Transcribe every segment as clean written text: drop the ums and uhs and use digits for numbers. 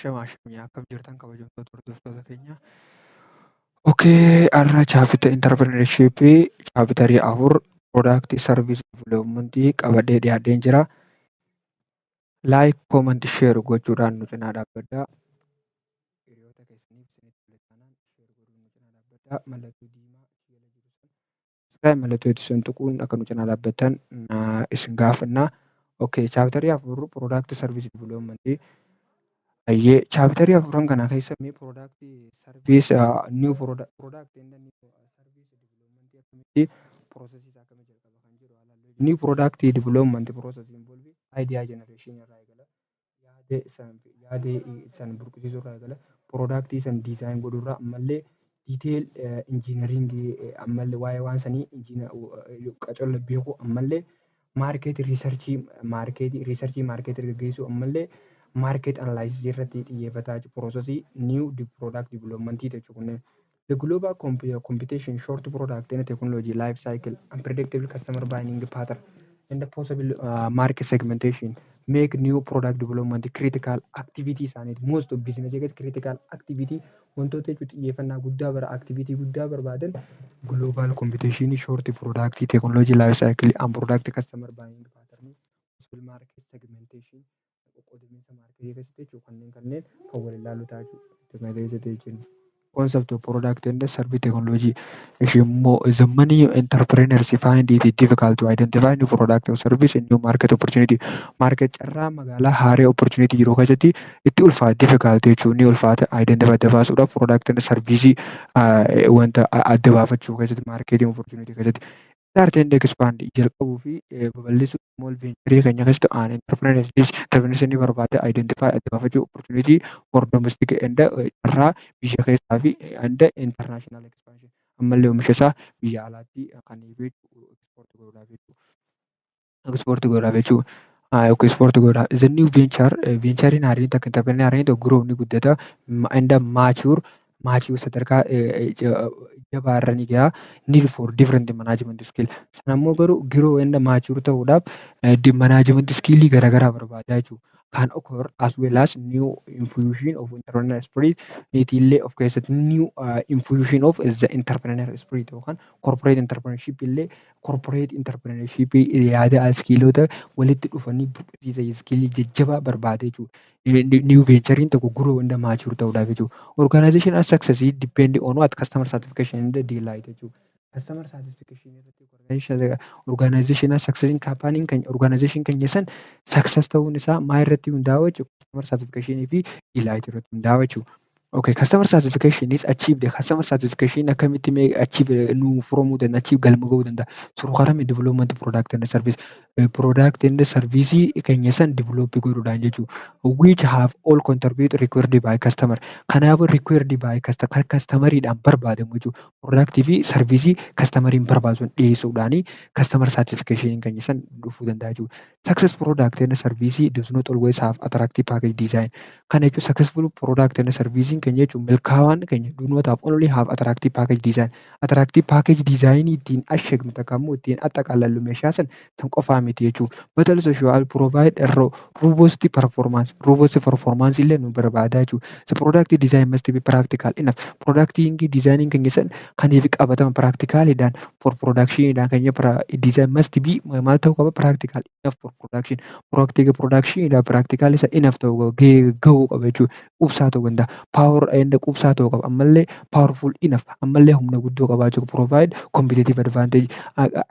Ashama ashamii, akkam jirtan, kabajamtoota hordoftoota keenya? Okay, har'a chapter entrepreneurship chapter 4 product service development qabadhee dhiyaadheen jira. Like, comment, share gochuudhaan nu cinaa dhaabbadhaa. Hiriyoota keessaniif isinitti tole taanaan share godhuun nu cinaa dhaabbadhaa. Mallattoo diimaa jala jiru sana mallattoo itti tuquun akka nu cinaa dhaabbattan isin gaafannaa. Okay, chapter 4 product service development. Ayyee, chapter afuran kana keessa mee product service new product and new service development akkamitti process isaa akkamitti jalqaba kan jedhu haa ilaallu. New product development process involve idea generation irraa eegala. Yaada san burqisiisuu irraa eegala. Product san design godhuu irraa, ammallee detail engineering, ammallee waa'ee waan sanii qacolla beekuu, ammallee market research market gaggeessuu, ammallee market analysis irratti xiyyeeffataa jechuudha. Process new product development jechuudha kunneen. The global competition, short product and technology life cycle, unpredictable customer buying pattern and the possible market segmentation make new product development critical activity isaaniiti. Most of business keessatti critical activity wantoota jechuudha, xiyyeeffannaa guddaa bara activity guddaa barbaadan global competition, short product technology life cycle and product customer buying pattern, possible market segmentation, qoqqoodamiinsa market keessatti jechuudha, kanneen kan wal ilaalu ta'a jechuudha. Concept of product and service technology ishee immoo the many entrepreneurs find it difficult to identify new product or service in new market opportunity. Market carraa magaalaa haaraa opportunity jiru keessatti itti ulfaata, difficult jechuun ni ulfaata, identify adda baasuudhaaf product and service wanta adda baafachuu keessatti, marketing opportunity keessatti. Start and expand jalqabuu fi babal'isuu small venture keenya keessatti an entrepreneurs ni barbaada identify adda baafachuu opportunity for domestic and carraa biyya keessaa fi and international expansion, ammallee oomisha isaa biyya alaatti kan export godhuudhaaf jechuudha. Export godhuudhaaf jechuudha. Export godhuudhaaf. The new venture, venturein haaraan takka entrepreneur haaraan tokko grow ni guddata and mature sadarkaa jabaa irra ni gaha, need for different management skill. Sana immoo garuu grow and mature ta'uudhaaf management skill garaagaraa barbaada jechuudha. Can occur as well as new infusion of entrepreneur spirit illee of keessatti, new infusion of the entrepreneur spirit yookaan corporate entrepreneurship illee, corporate entrepreneurship yaada skillota walitti dhufanii burqisiisan skill jajjabaa barbaada jechuudha. New venturein tokko grow and mature ta'uudhaaf jechuudha. Organizational success depend on what? Customer satisfaction and delight jechuudha. Customer satisfaction irratti organizational success kaampaaniin keenya, organization keenya san success ta'uun isaa maal irratti hundaa'u jechuudha? Customer satisfaction fi delight irratti hundaa'u jechuudha. Okay, customer satisfaction is achieved. Customer satisfaction akkamitti mee achieve nu furamuu danda'a, achieve galma ga'uu danda'a? Through karaa development product and service. Product and service keenya san develop godhuudhaan jechuudha. Which have all contribute required by customer. Kanaafuu required by customer, customeriidhaan barbaadamu jechuudha. Product fi service customeriin barbaadu sun dhiyeessuudhaani customer satisfaction keenya san dhufuu danda'a jechuudha. Success product and service does not always have attractive package design. Kana jechuun successful product and service keenya jechuun milkaa'aan keenya do not have only have attractive package design. Attractive package design ittiin ashagnu takka immoo ittiin axxaqalallu meeshaa san tan qofaa miti jechuudha. But also shall provide a robust performance. Robust performance illee nu barbaada jechuudha. The product design must be practical enough. Product designing keenya san kaniif qabatama practicalidhaan for productionidhaan keenya design must be maal ta'uu qaba? Practical enough for production. Productionidhaan practical isa enough ta'uu gahuu qaba jechuudha. Qubsaa ta'uu danda'a. Power and qubsaa ta'uu qaba. Ammallee powerful enough, ammallee humna guddoo qabaachuu, provide competitive advantage,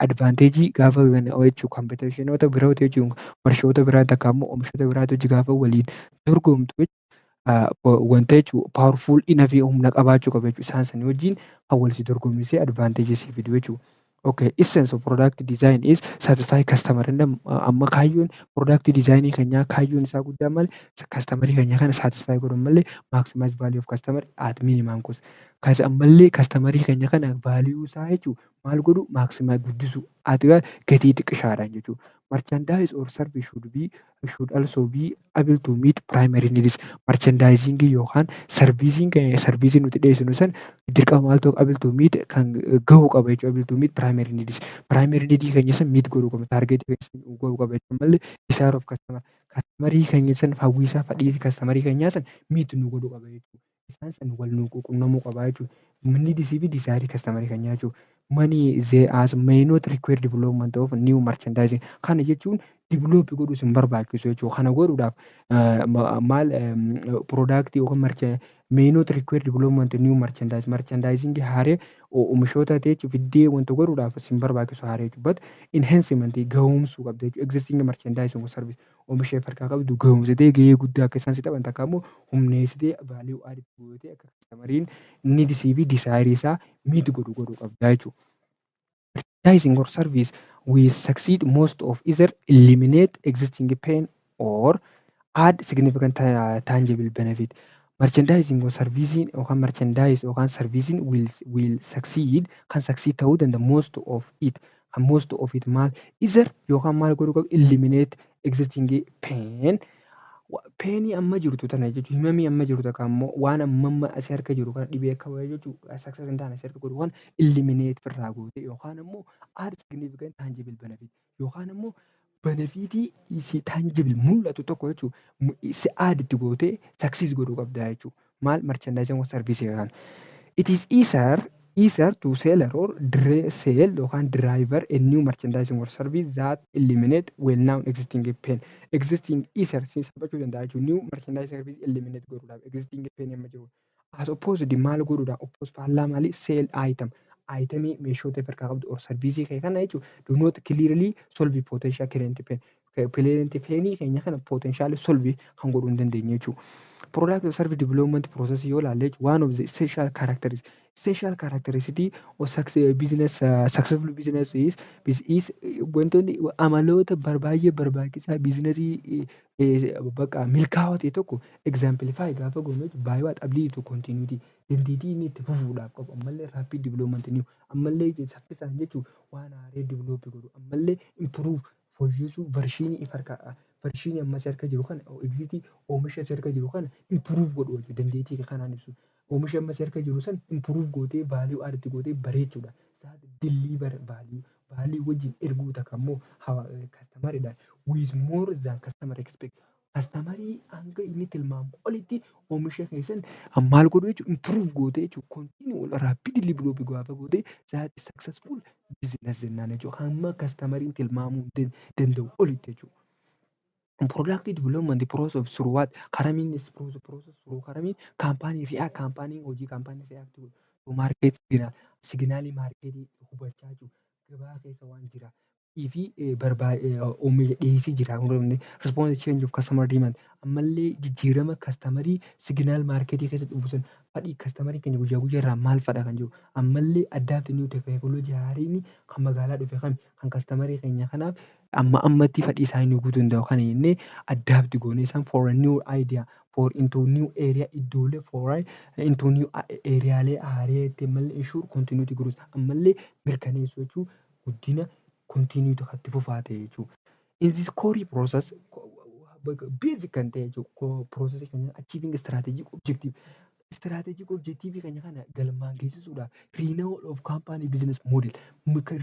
advantage gaafa jechuudha, competitionoota birooti jechuun warshoota biraa takka immoo oomishoota biraati hojii gaafa waliin dorgomtu wanta jechuudha, powerful enough humna qabaachuu qaba jechuudha. Isaan sanii wajjin kan wal si dorgomsiisee advantage si fidu jechuudha. Okay, essence of product design is satisfy customer. Amma kaayyoon product design keenyaa, kaayyoon isaa guddaa maali? Customer keenya kana satisfy godhan malee maximize value of customer at minimum cost. Kas ammallee customer keenya kana value isaa jechuudha maal godhu? Maximize guddisuu ati gatii xiqqishaadhaan jechuudha. Merchandise or service should also be able to meet primary needs. Merchandising yookaan servicing service nuti dhiyeessinu san dirqama maal ta'uu, able to meet kan gahuu qaba jechuudha. Able to meet primary needs. Primary need keenya san meet godhuu qaba. Target keenya san gahuu qaba jechuudha. Ammallee desire of customer. Customerii keenya san hawwiisaa, fedhii customerii keenyaa san meet nu godhuu qaba jechuudha. Isaan san wal nu quunnamuu qaba jechuudha. Needii fi desireii customerii keenyaa jechuudha. Many they as may not require development of new merchandising. Kana jechuun develop godhuus hin barbaachisu jechuudha. Kana godhuudhaaf maal productii yookaan may not require development new merchandise, merchandising haaree oomishoota ta'e fiddee wanta godhuudhaaf sin barbaachisu haaree jechuudha. But enhancement, gahoomsuu qabda jechuudha. Existing merchandising service, oomisha harkaa qabdu gahoomsitee gahee guddaa akka isaan si taphan, takka immoo humneessitee value add gootee akka customeriin needsii fi desireii isaa meet godhu godhuu qabda jechuudha. Merchandising or service will succeed most of either eliminate existing pain or add significant tangible benefit. Merchandising or service yookaan merchandise yookaan service will succeed, kan succeed ta'uu danda'a most of it, kan most of it maal either yookaan maal godhuu qabu? Eliminate existing pain, painii amma jirtu tana jechuun himamii amma jirtu takka immoo waan amma amma asii harka jiru kana, dhibee akka wayii jechuun success hin taane asii harka godhu kana eliminate irraa goote, yookaan immoo add significant tangible benefit, yookaan immoo benefitii isii tangible mul'atu tokko jechuun si add itti gootee success godhuu qabda jechuudha. Maal merchandising or service kana. It is easier to sell or sell yookaan driver a new merchandising or service that eliminate well known existing pain. Existing easier si salphachuu danda'a jechuudha. New merchandising service eliminate godhuudhaaf existing pain amma jiru. As opposed maal godhuudhaaf? Oppose, faallaa maali? Sell item. Itemii meeshoota harkaa qabdu or service kee kana jechuudha. Do not clearly solve potential client pain. Client painii keenya kana potential solve kan godhuu hin dandeenye jechuudha. Product or service development process yoo ilaalle, one of the essential characteristics, essential characteristic of success business, successful business is wantoonni amaloota baay'ee barbaachisaa businessii bakka milkaa'aa ta'e tokko exemplify gaafa goonu by what? Ability to continuity, dandeettii inni itti fufuudhaaf qabu, ammallee rapid development new, ammallee saffisaan jechuun waan haaraa develop godhu, ammallee improve, fooyyessuu versionii harka versionii ammas harka jiru kana, existing oomisha harka jiru kana improve godhu dandeettii kanaan ibsu. Oomisha ammas harka jiru san improve gootee, value add gootee bareechuudha. Deliver value, value wajjin erguu takka immoo customeriidhaan with more than customer expect. Customerii hanga inni tilmaamu olitti oomisha keessan maal godhu jechuudha? Improve gootee jechuudha. Continue rapidly develop gaafa gootee, that is successful business jennaan jechuudha. Hamma customeriin tilmaamuu danda'u olitti jechuudha. Product development process through what? Karamiin process through karamiin company react, company hojii company react godhu market signal, signalii marketii hubachaa jiru, gabaa keessa waan jira fi oomisha dhiyeessii jira, response change of customer demand, ammallee jijjiirama customerii signal marketii keessatti dhufu san, fedhii customerii keenya guyyaa guyyaa irraa maal fedha kan jiru, ammallee adapt new technology haariin kan magaalaa dhufe kan customerii keenya kanaaf amma ammatti fedhii isaanii guutuu danda'u kana jennee adapt goonee isaan for a new idea for into new area, iddoolee for into new arealee haareetti, ammallee ensure continuity growth, ammallee mirkaneessuu jechuun guddina continuity itti fufaa ta'e jechuudha. In this core process, basic kan ta'e jechuudha, process keenya achieving strategic objective, strategic objective keenya kana galmaan geessisuudhaaf renewal of company business model,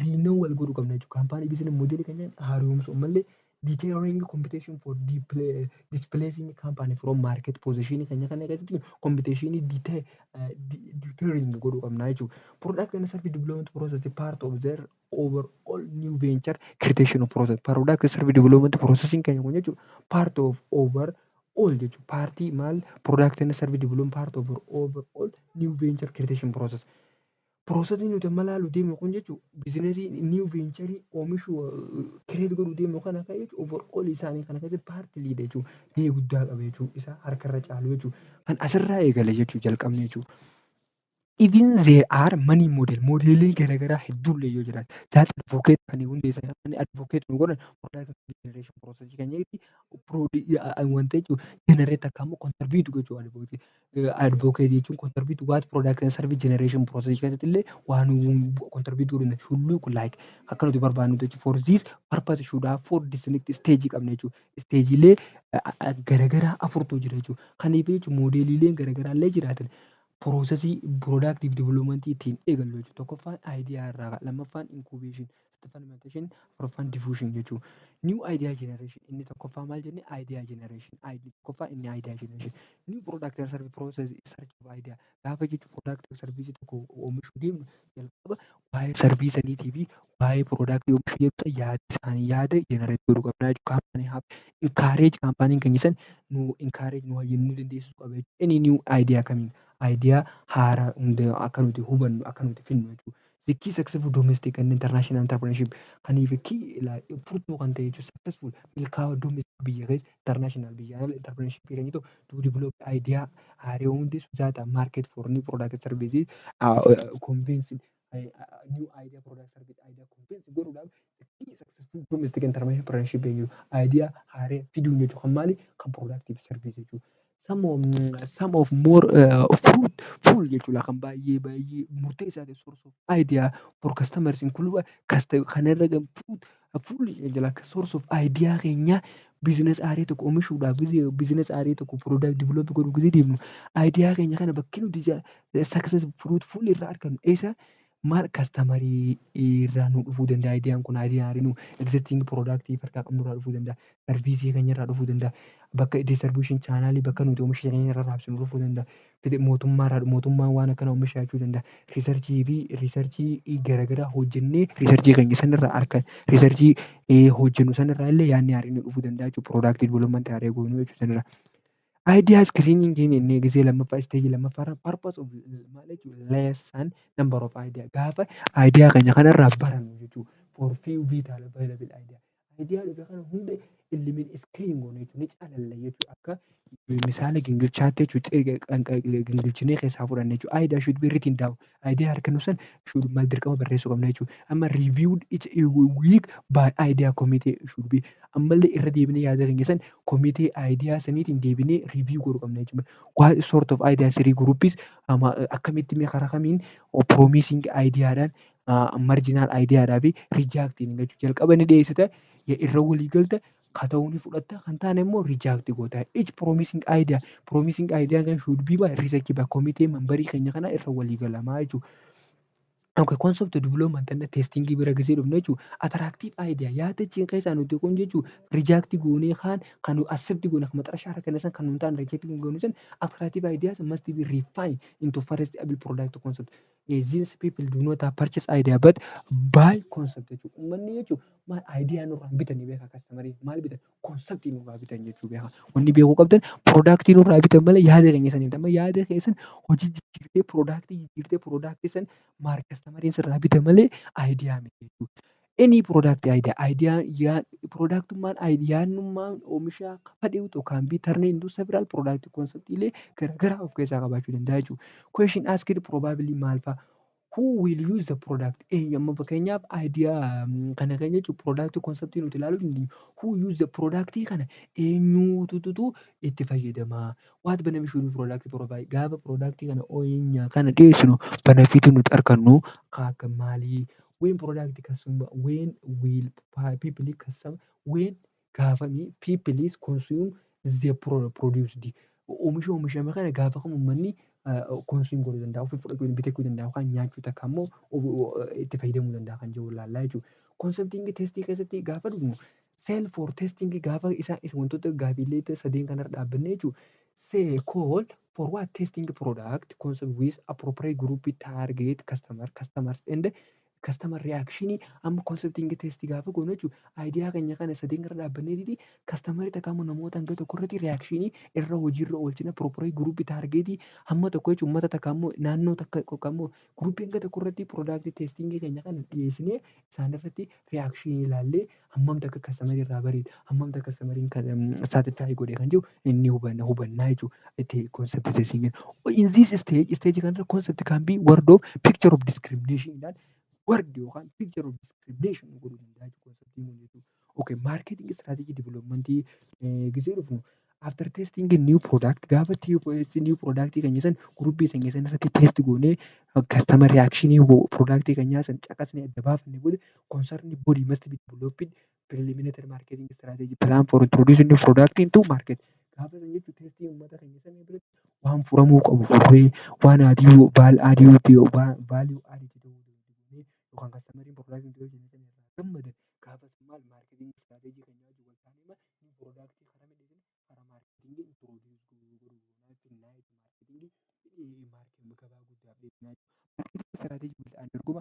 renewal godhuu qabna jechuudha. Company business model keenya haaromsuu, ammallee deterring competition for displacing company from market position keenya kana keessatti competition deterring godhuu qabna jechuudha. Product and service development process is part of their overall new venture creation process. Product and service development processing keenya kun jechuudha part of overall jechuudha. Partii maal? Product and service development part of overall new venture creation process. Processii nuti amma ilaaluu deemnu kun jechuudha businessii new venture oomishuu create godhuu deemnu kana jechuudha, overall isaanii kana keessatti partii jechuudha. Gahee guddaa qaba jechuudha. Isa harkarra caalu jechuudha. Kan asirraa eegale jechuudha jalqabni jechuudha. Even there are many model, modeeliin garaagaraa hedduullee yoo jiraate, that advocate kan hundeessan, advocate nu godhan product generation process kan jedhutti wanta jechuudha generate akka immoo contribute gochuu, advocate jechuun contribute what? Product and service generation process keessatti illee waan contribute godhu should look like akka nuti barbaadnu jechuudha. For this purpose should have four distinct stage qabna jechuudha. Stage'ilee garaagaraa afurtu jira jechuudha. Kaniif jechuudha modeeliileen garaagaraa illee jiraatan processii productive developmentii ittiin eegallu jechuudha. Tokkoffaan idea irraa, lammaffaan incubation, Sadaffaan implementation, afuraffaan diffusion jechuudha. New idea generation inni tokkoffaa maal jennee? Idea generation. Tokkoffaa inni idea generation. New product and service process search of idea. Gaafa jechuun product service tokko oomishuu deemnu, jalqaba waa'ee service saniitii fi waa'ee product oomishuu deemnu yaada isaanii yaada generate godhuu qabna jechuudha. Company have encourage, kaampaaniin keenya san nu encourage nu nu dandeessisuu qaba jechuudha. Any new idea kamiin idea haaraa hunda akka nuti hubannu, akka nuti finnu jechuudha. The key successful domestic and international entrepreneurship kaniif key furtuu kan ta'e jechuudha. Successful milkaa'aa domestic biyya keessa, international biyya ala entrepreneurship kan jedhu to develop idea haaraa hundeessu that market for new product services, convince new idea product service idea convince godhuudhaaf the key successful domestic international entrepreneurship jechuudha. Idea haaraa fiduun jechuudha. Kan maali? Kan product service jechuudha. Some of more fruitful jechuudha, kan baay'ee baay'ee murteessaa ta'e source of idea for customers include kanarra full jala source of idea keenya business haaraa tokko oomishuudhaaf, business haaraa tokko product develop godhuu gisee deemnu, idea keenya kana bakki nuti success fruitful irraa argannu eessa? Maal customerii irraa nu dhufuu danda'a ideaan kun? Idea haaraa nu existing product harkaa qabnu irraa dhufuu danda'a, service keenya irraa dhufuu danda'a, bakka distribution channel, bakka nuti oomisha keenya irraa raabsinu dhufuu danda'a, mootummaa irraa, mootummaan waan akkana oomisha jechuu danda'a, researchii fi researchii garaagaraa hojjennee researchii keenya sanirraa harka researchii hojjennu sanirraa illee yaadni haaraan dhufuu danda'a jechuudha, product development haaraa goonuu jechuudha sanirraa. Idea screening inni gisee lammaffaa, stage lammaffaa irra purpose of maal jechuudha? Lessen number of idea gaafa idea keenya kanarraa barannu jechuudha. For few vital available idea. Idea dhufe kana hunda eliminate screen goone jechuudha, ni calalla jechuudha, akka misaala gingilchaatti jechuudha, gingilchinee keessaa fudhanna jechuudha. Idea should be written down. Idea harkannu san should maal dirqama barreessuu qabna jechuudha. Amma reviewed each week by idea committee should be ammallee irra deebinee yaada keenya san committee idea saniitiin deebinee review godhuu qabna jechuudha. What sort of idea three groups akkamitti mee karaa kamiin promising ideaadhaan, marginal ideaadhaa fi rejecting jechuudha. Jalqaba ni dhiyeessita, irra walii galta, ka ta'uu ni fudhatta, kan taane immoo reject goota. Each promising idea, promising idea kan should be by research by committee memberii keenya kana irra walii galamaa jechuudha. Okay, concept development and testing bira gisee dhufne jechuudha. Attractive idea yaada achiin keessaa nuti kun jechuudha reject goonee kaan kan nu accept goone kan maxxansa harka san kan nu ta'an reject goone san attractive ideas must be refined into first able product concept. These people do not have purchase idea but buy concept jechuudha. Uummanni jechuudha maal idea nurraa bitanii beekaa? Customerii maal bitan? Concept nurraa bitan jechuu beekaa. Wanni beekuu qabdan product nurraa bitan malee yaada keenya sanii amma yaada keessan hojii jijjiirtee product jijjiirtee product san maal customeriin sirraa bita malee idea miti jechuudha. Any product idea, idea yaa productummaan yaadnummaan oomisha fedhe can be turned into several product concept illee garaagaraa of keessaa qabaachuu danda'a jechuudha. Question asked probably maal fa'a? Who will use the product? Eenyu amma fakkeenyaaf idea kana kan jechuun product concept nuti ilaaluu dandeenyu. Who use the product kana eenyuututu itti fayyadama? What benefit should product provide? Gaafa product kana oomisha kana dhiyeessinu benefit nuti argannu akka maalii? When product customer, when will people customer, when gaafamii people is consume the produced oomisha oomishame kana gaafa kam uummanni consume godhuu danda'a, ofii fudhachuu bitachuu danda'a yookaan nyaachuu takka immoo itti fayyadamuu danda'a kan jedhu ilaallaa jechuudha. Concepting testii keessatti gaafa dhufnu sell for testing gaafa isa wantoota gaaffiilee sadeen kanarra dhaabbanne jechuudha. Say call for what testing product concept with appropriate group target customer, customers and customer reaction. Amma concepting test gaafa goonu jechuudha. Idea keenya kana sadeen irra dhaabbanneetiti customerii takka immoo namoota hanga tokko irratti reaction irra hojiirra oolchina appropriate group target hamma tokko jechuudha, uummata takka immoo naannoo takka immoo group hanga tokko irratti product testing keenya kana dhiyeessinee isaan irratti reaction ilaallee hammam takka customerii irraa bareeda, hammam takka customeriin satisfy godhe kan jiru inni hubanna hubannaa jechuudha. Itti concept testing in this stage, stage kanarra concept can be word of picture of discrimination dhaan word yookaan picture of discrimination godhuu danda'a jechuudha conceptiin kun jechuudha. Okay, marketing strategy development gisee dhufnu after testing new product gaafa new product keenya san groupii keenya san irratti test goonee customer reaction product keenyaa san caqasnee adda baafne booda concern body must be developed preliminary marketing strategy plan for introducing new product into market. Gaafa san jechuun testii uummata keenya san biratti waan furamuu qabu furree waan adii baal adii value added ta'uu yookaan customeriin product Gammadan gaafas maal marketing strategy keenya wajjin wal taanee new product karaa karaa marketing introduce godhuu marketing gabaa guddaaf dhiyeessinaa jechuudha. Marketing strategy will undergo